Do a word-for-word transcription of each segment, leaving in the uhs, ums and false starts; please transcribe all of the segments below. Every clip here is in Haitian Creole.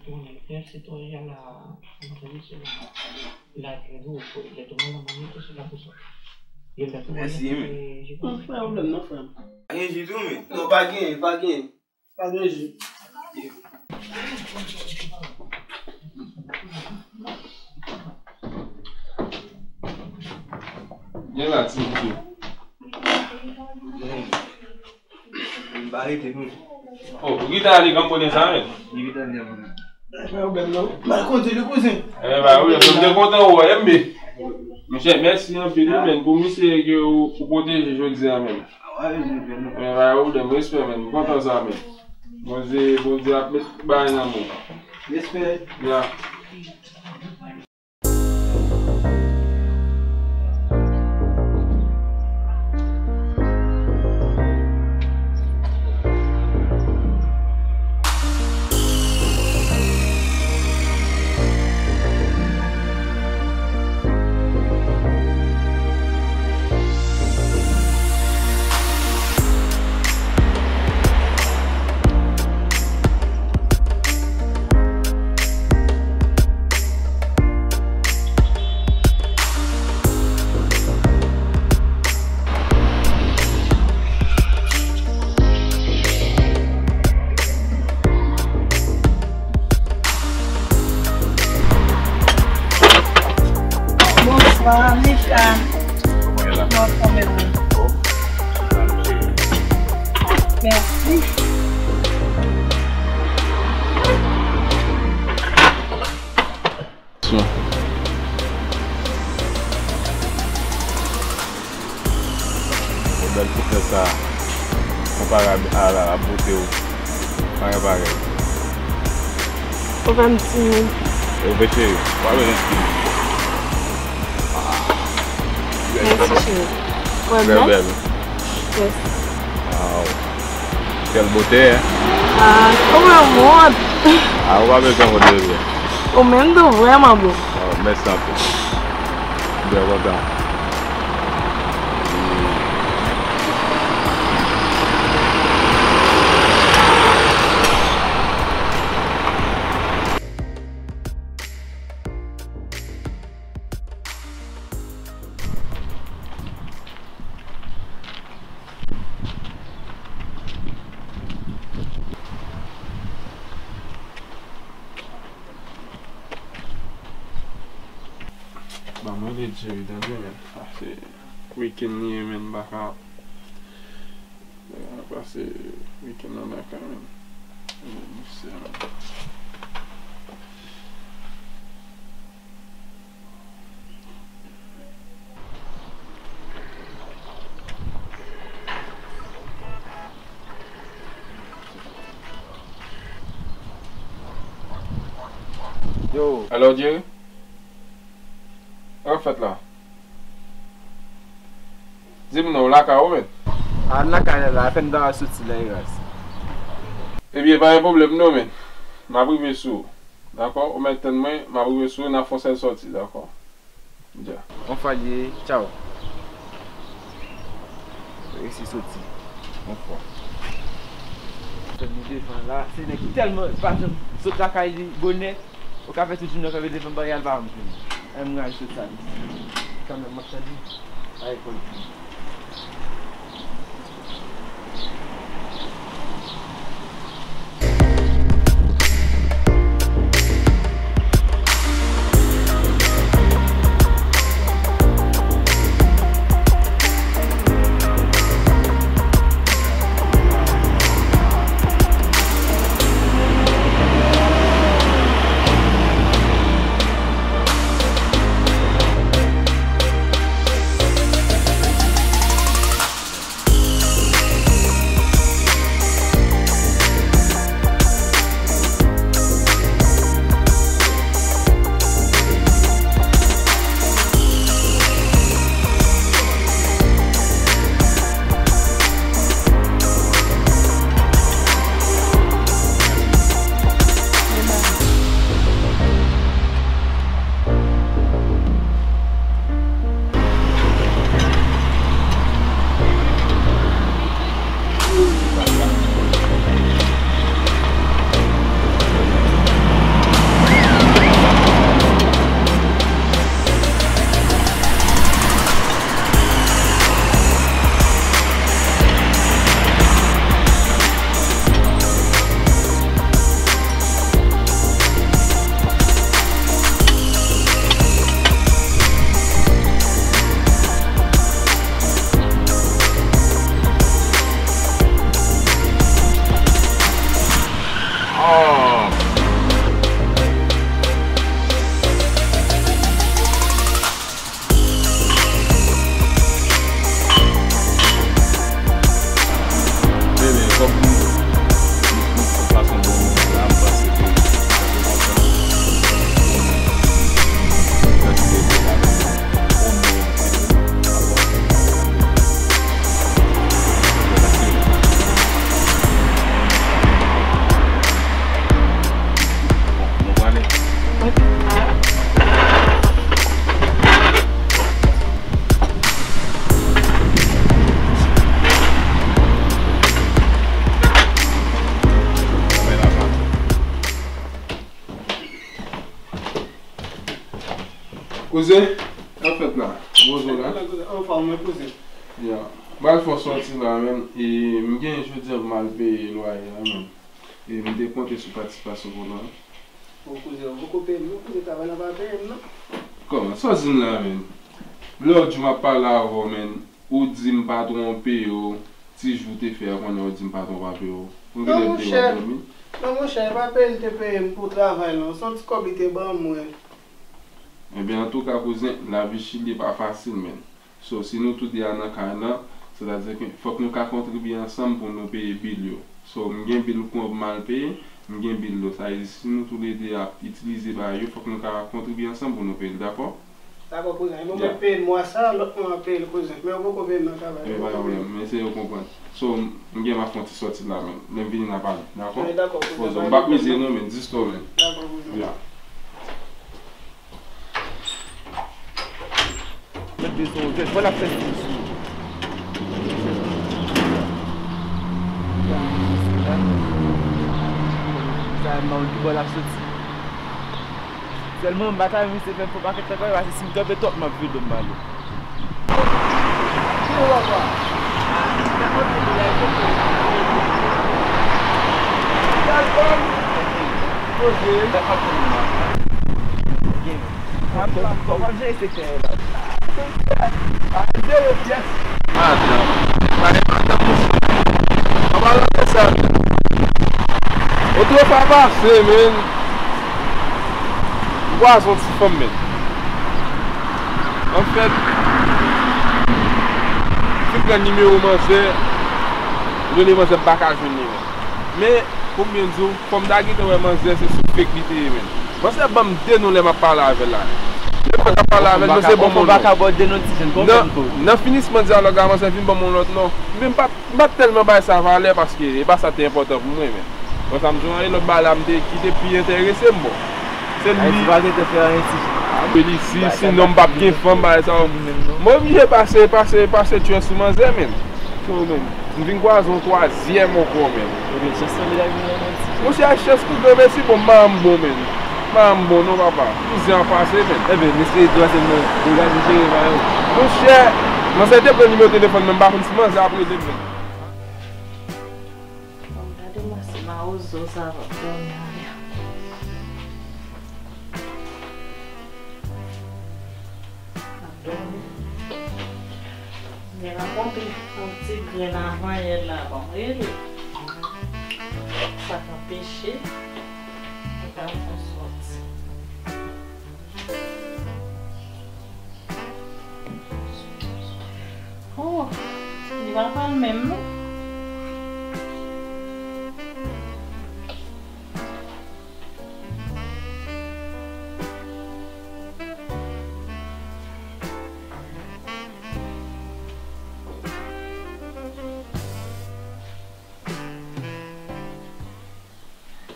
Tú en el ejército, ella la, ¿cómo se dice? La, la ayudó, pues, le tomó la manito, se la puso. Y el de aquí, mèsi, wi. Pa gen pwoblèm non, frè m. Pa gen ji tou, men? Non, pa gen, pa gen. Pa gen ji. Gen la, ti, ti. M pa rete, non. Oh, ou gentan ale kanpo de sa, men? Li gentan ale, mwen. Pa gen pwoblèm, non. M al kondui li, kouzen. Eh, pa gen pwoblèm, m te kontan wè, men. Monchè, mèsi anpil, wi, men, pou misye ke ou, ou pwoteje jodi a, men. Men, pa gen pwoblèm, respè, men. M kontan sa, men. Bondye, Bondye ap met bagay nan men. Respè. Ya. Bonswa, Micha. Kòman w ye la? Mwen anfòm, e ou? Mèsi. Sou. Modèl koulè sa, konpare a, a, a bote w. Pa gen parèy. Ou fè m timid. E ou vle cheri? Ou pa bezwen timid. Mèsi, cheri. Ou wè m bèl? Trè bèl. Yes. Wow. Quelle beauté, hein? Ah, ou wè m wont. Ah, ou pa bezwen wont, bebe. Ou menm tou vrèman bo. Oh, mèsi anpil. M byen kontan. Ban mwen de Jerry tande, men. Ah, se wikenn li ye, men, m pa ka, m pa ka pase wikenn nan lakay, men. Men, misye, men. Yo. Hello, Jerry? Sa k ap fèt la? Di m non, w lakay ou, men? A, m lakay la, apèn m ta soti la, eras. Ebyen, pa gen pwoblèm non, men. M ap rive sou ou. Dakò? Ou mèt tann mwen, m ap rive sou ou, n ap fè yon sèl sòti, dakò? Dja. On fwa l ye, tchaw. Resi soti. On fwa. Tann li devan la, se nèg ki tèlman pa janm sot lakay li bonè, ou ka fè tout jounen kanpe devan bagay la, l pa janm jwenn. An m ral sot sa, li. Kanmenm, m ap tann li. Ay, fò l vini. Kouzen, sa k fèt la? Bozo la? Anfòm, wi, kouzen. Ya. M pral fè yon sòti la, menn. E m gen jodi a pou m al peye lwaye a, menn. E m te konte sou patisipasyon pou nou. Bon, kouzen, ou poko peye m, non, kouzen, travay la pa peye m, non. Kòman? Sa w di m la, menn? Lòt jou m ap pale avè w, menn. Ou di m patwon w peye w, ti jou w te fè a kounye a ou di m patwon w pa peye w. Pou kilè m te wè w dòmi? Non, monchè, e pa peye l te peye m pou travay, non. Se yon ti kòb li te ban mwen. Ebyen, antouka, kouzen, lavi Chili pa fasil, menn. So, si nou tou de a nan kay lan, sètadi ke fòk nou ka kontribye ansanm pou nou peye bil yo. So, m gen bil kouran pou m al peye, m gen bil dlo. Sa vle di, si nou tou le de ap itilize bagay yo, fòk nou ka kontribye ansanm pou nou peye l, dakò? Dakò, kouzen. Yon mwa peye l mwa sa, lòt mwa peye l, kouzen. Men ou poko peye m nan travay. E pa pwoblèm, m eseye konprann. So, m gen m ap fè yon ti sòti la, menn. Lè m vini, n a pale, dakò? Wi, dakò, kouzen. Poze w. M p ap mize non, menn. Jis to, menn. Dakò, kouzen. Ya. Mèt bezwen w tèt, fò l ap fè siy sou ou. Sa m pa konn ki bò l ap soti. Sèlman, m pa ta renmen misye fè m fè yon pakèt tan kanmenm, paske si m kanpe twòp, m ap vide m ale. Adan, pa gen madanm, mesye. An palan de sa, otrefwa pase, menn, m kwaze yon ti fanm, menn. Anfèt, m fin pran nimewo manzè, m rele manzè, m pa ka jwenn li, menn. Men, pou m byen di w, fò m ta gentan wè manzè se sou fake li te ye, menn. Manzè ban m de non lè m ap pale avè l la. Lè m ap pale avè l, manzè ban m yon non. Nan, nan finisman dyalòg la, manzè vin ban m yon lòt non. Men m pa t, m pa t tèlman bay sa valè paske e pa sa te enpòtan pou mwen, menn. Bon, sa m di w an, e lòt bagay la m te, ki te pi enterese m, bon. Se li. Ayiti pa gentan fè anyen ti jan. Li si, sinon m p ap gen fanm, bagay sa yo. M oblije pase, pase, pase tchwè sou manzè, menn. So, menn, m vin kwaze yon twazyèm ankò, menn. Ebyen, chans lan medam yo nan ti. Monchè, chans pou granmesi, bon, m pa janm bon, menn. M pa janm bon, non, papa. Kouzen an pase, menn. Ebyen, mesye, twazyèm nan, degaje jere pa yo. Monchè, manzè te pran nimewo telefòn mwen, m pa konn si manzè ap rele m, menn. Bon, gade mwen si mawozo sa va dòmi avè m. Ap dòmi. Mwen rankontre yon ti grenn avanyè la, bon, rele. Sa k anpeche mwen fè yon sòti. Oh, li pa pral menm, non.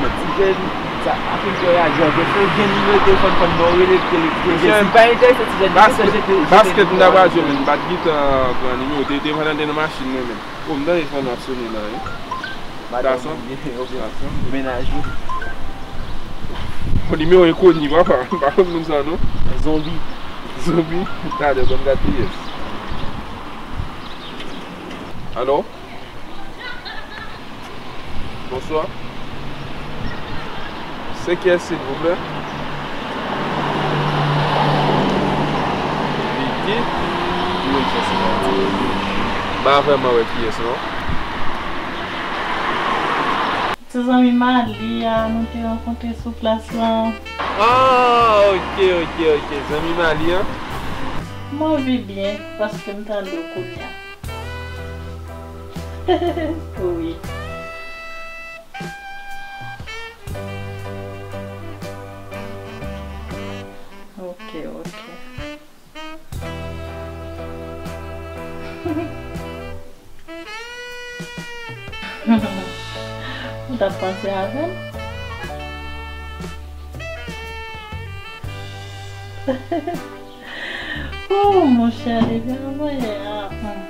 Ti jèn, sa, apre m te raje an, fè w gen nimewo telefòn fanm nan, ou rele l, rele l, rele l. Si l pa enterese, ti jèn, li gentan jete, jete nimewo a. Basket m t ap raje, men m pa t gentan pran nimewo, te, te pandan te nan machin mwen menm. O, m tande fanm nan ap sone la, wi. Madanm ou, oubyen mennaj ou. Bon, nimewo enkoni, papa. M pa konn moun sa, non. Zonbi. Zonbi? Talè, ban m gade kiyès. Alo? Bonswa. Se kiyès, silvouplè? Likid? M pa vrèman wè kiyès, non. Se zanmi Mali a nou te rankontre sou plas lan. Ah, ok, ok, ok. Zanmi Mali an? M anvi byen, paske m tande w kounye a. Wi. Ok, ok. Ou t ap panse avè m? Oh, monchè, depi anvan yè a, hmm,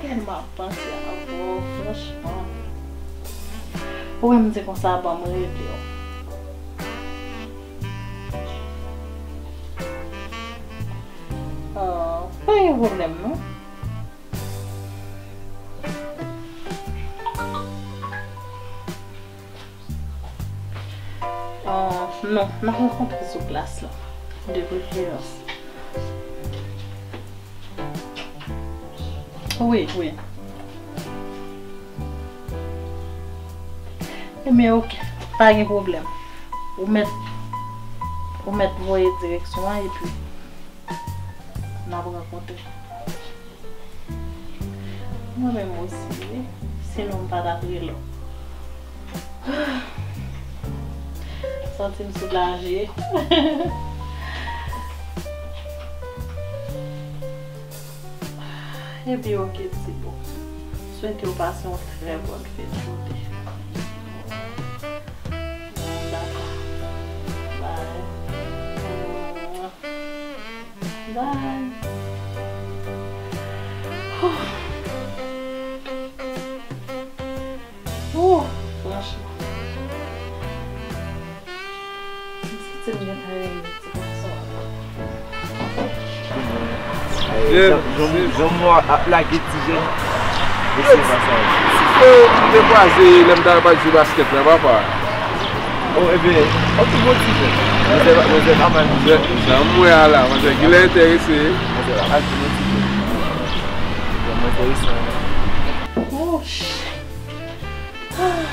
tèlman ap panse avè w, franchman. Ou wè m di konsa, ban m rele w. Pa gen pwoblèm, non. Ah, non, n ap rankontre sou plas la. De preferans. Wi, wi. Ebyen, oke. Pa gen pwoblèm. Ou mèt, ou mèt voye direksyon an epi n ap rankontre. Mwen menm osi, wi. Sinon, m pa t ap rele w. Santi m soulaje. Epi, oke, ti bò. Swete w pase yon trè bòn fèt jodi. Dakò. Bye. Bye. Huh. Huh, franchman. M santi m gentan renmen ti gason an. Jan, jan, jan mwen ap lage ti jèn. Mesye, pa sa. Ti fè m te kwaze lè m t al bat jwe baskèt la, papa. Oh, ebyen, w ap tou bon ti jèn. Manzè, manzè pa mal. Jan, jan m wè a la, manzè genlè enterese. Manzè pa mal, tou bon ti jèn. Manzè resan. Oh, shit. Ah.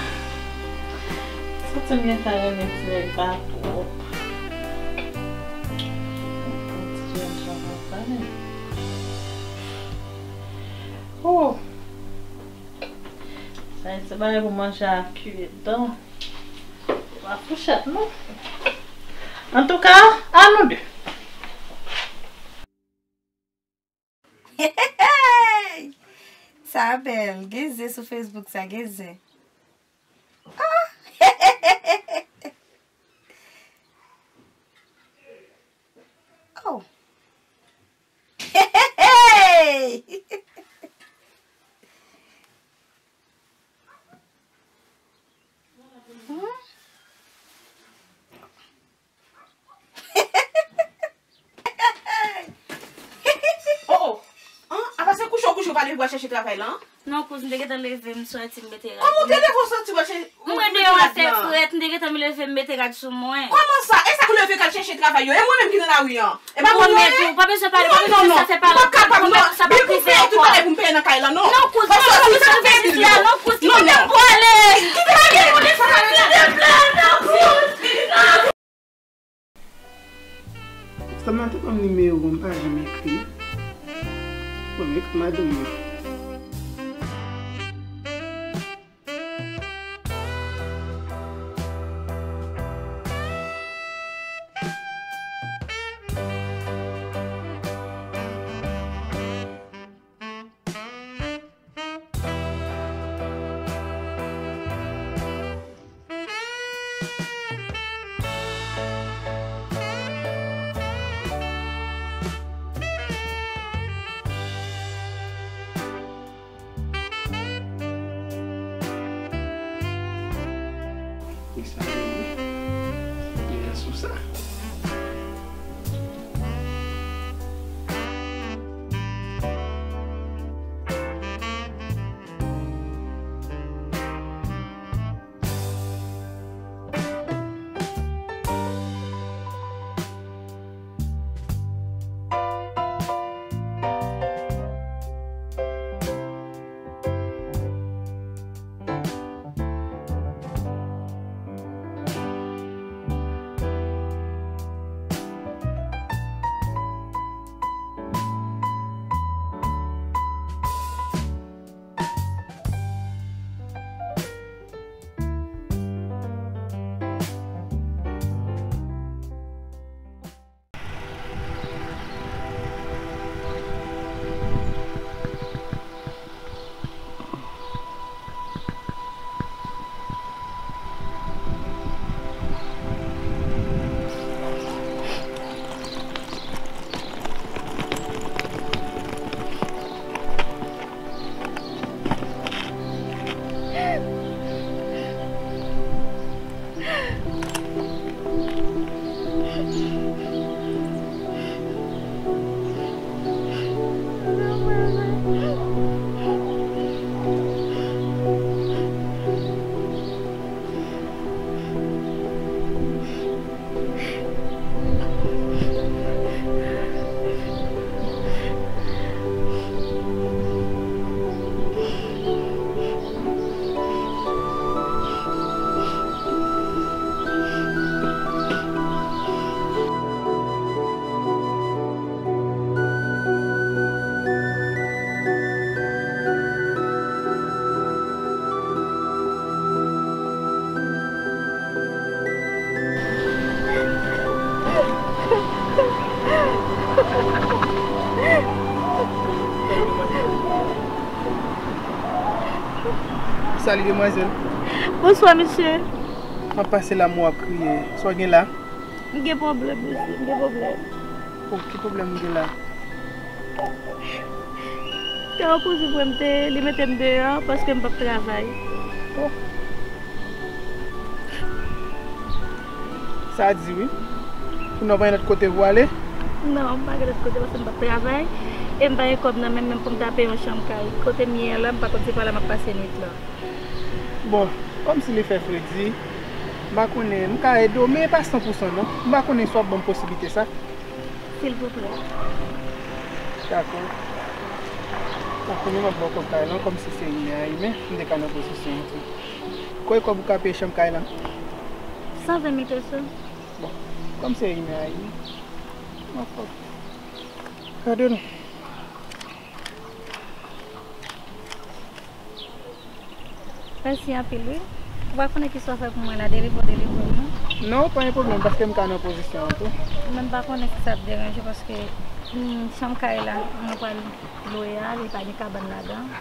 Santi m gentan renmen ti nèg la twòp. Ti jèn jan konsa menm. Oh. Sa se bagay pou manje a kwitan. Se pa fouchèt, non. Antouka, a nou de. Sa bèl. Gen zen sou Facebook sa, gen zen. Ah! Oh! Hmm? Oh, oh. An, apa se kouche w kouche w pa leve pou al chèche travay la, an? Non, kouz, m te gentan leve, m soti, m mete rad. Kòman w te leve w soti w al chèche? Mwen deyò a fè frèt, m te gentan m leve, m mete rad sou mwen. Kòman sa? E sa k leve k al chèche travay yo? E mwen menm ki nan lari an? E pa mwen yo ye? Ou pa bezwen pale, pa bezwen sa fè pale. Non, non, non. Sa pa prive ankò. Bil pou m peye tout bagay pou m peye nan kay la, non. Non, kouz, non, non, non, non, non, kouz, kite m pale. Kite m pale, non, kouz. Sa maten ban m nimewo, m pa janm ekri. Bon, m ekri madanm mwen. E sa, li gen sou sa. Salut, demwazèl. Bonswa, mesye. M ap pase la, m wè w ap kriye. Sa w gen la? M gen pwoblèm, mesye, m gen pwoblèm. Oh, ki pwoblèm ou gen la? Gen yon kouzin mwen, m te, li mete m deyò paske m p ap travay. Oh. Sa di wi. Kounye a w pa gen lòt kote pou w ale? Non, m pa gen lòt kote paske m p ap travay. E m pa gen kòb nan men m menm pou m ta peye yon chanm kay. Kote m ye a la, m pa konn se pa la m ap pase nwit lan. Bon, kòmsi li fè fredi, m pa konnen, m ka ede w, men pa san pou san non. M pa konnen si w ap ban m posiblite sa. Silvouplè. Dakò. Dakò, men m ap ba w kòb kay lan, kòmsi se imen a imen, m te ka nan pozisyon an tou. Konbyen kòb ou ka peye chanm kay lan? San ven mil peso. Bon, kòm se imen a imen, m ap fè w. Gade non. Mèsi anpil, wi. Ou pa konnen kisa w fè pou mwen la, delivre w delivre m, non? Non, pa gen pwoblèm, paske m ka nan pozisyon an tou. Mwen, m pa konnen si sa ap deranje w, paske, hmm, chanm kay la, mwen pral lwe a, li pa gen kabann ladan.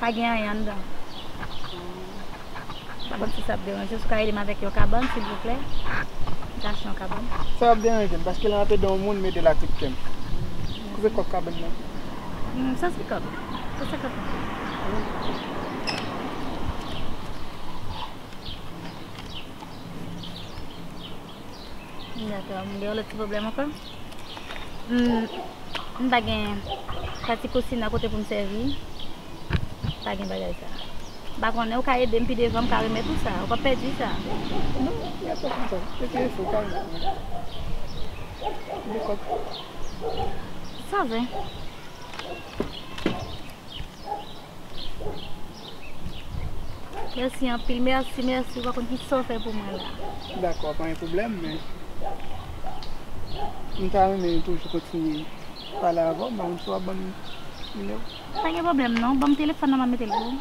Pa gen anyen anndan. M pa konn si sa ap deranje w, si w ka ede m avèk yon kabann, silvouplè. M ka achte yon kabann. Sa ap deranje m, paske lè m ap ede yon moun, m ede l ak tout kè m. Konbyen kòb kabann nan? Hmm, san senkant. San senkant. Dakò, m gen yon lòt ti pwoblèm ankò. M, m pa gen pati kousin nan kote pou m sèvi. Pa gen bagay sa. M pa konnen, ou ka ede m pi devan, m ka remèt ou sa. Ou p ap pèdi sa. Non, y a pa konsa. Depi efò, ou ka remèt mwen. Dekòb. San ven. Mèsi anpil, mèsi, mèsi. Ou pa konn kisa w fè pou mwen la. Dakò, pa gen pwoblèm, men m ta renmen toujou kontinye pale avè w, m pa konn si w ap ban m nimewo. Pa gen pwoblèm non, ban m telefòn nan, m ap mete l pou ou.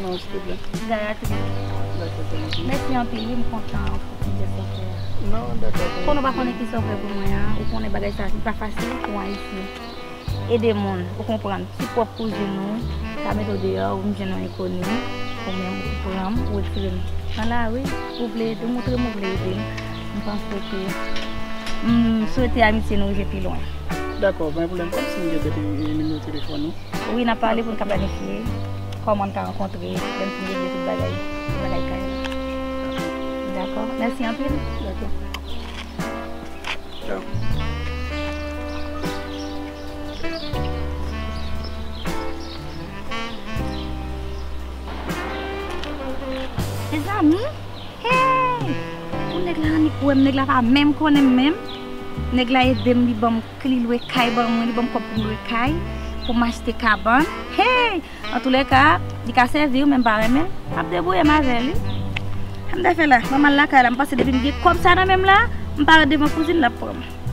Non, silvouplè. Gayatri. Dakò, pa gen pwoblèm. Mèsi anpil, wi, m kontan pou ti jès ou fè a. Non, dakò, pa gen pwoblèm. Konnen w pa konnen kisa w fè pou mwen an, ou konnen bagay sa a, li pa fasil pou Ayisyen ede moun, ou konprann. Ti pwòp kouzin ou, ta mete w deyò, ou vin jwenn yon enkoni, ou menm, ou pran m, ou retire m nan lari, ou vle ede m, ou montre m ou vle ede m. M panse ke, m swete amitye nou rive pi lwen. Dakò, pa gen pwoblèm, kòmsi m gen pèdi nimewo telefòn ou? Wi, n ap pale pou n ka planifye kòman n ka rankontre, lè m fin regle tout bagay, tout bagay kay la. Dakò, mèsi anpil. Dakò. Tchaw. Mezanmi, hey! Pou nèg la annik wè m, nèg la pa menm konnen m menm. Nèg la ede m, li ban m, li lwe kay ban mwen, li ban m kòb pou m lwe kay, pou m achte kabann. Hey! Antoulèka, li ka sèvi w, men m pa renmen l. M ap debouye m avè l, wi. Sa m ta fè la? Ban m al lakay la, m panse depi m gen kòb sa nan men m la, m parèt devan kouzin, l ap pran m.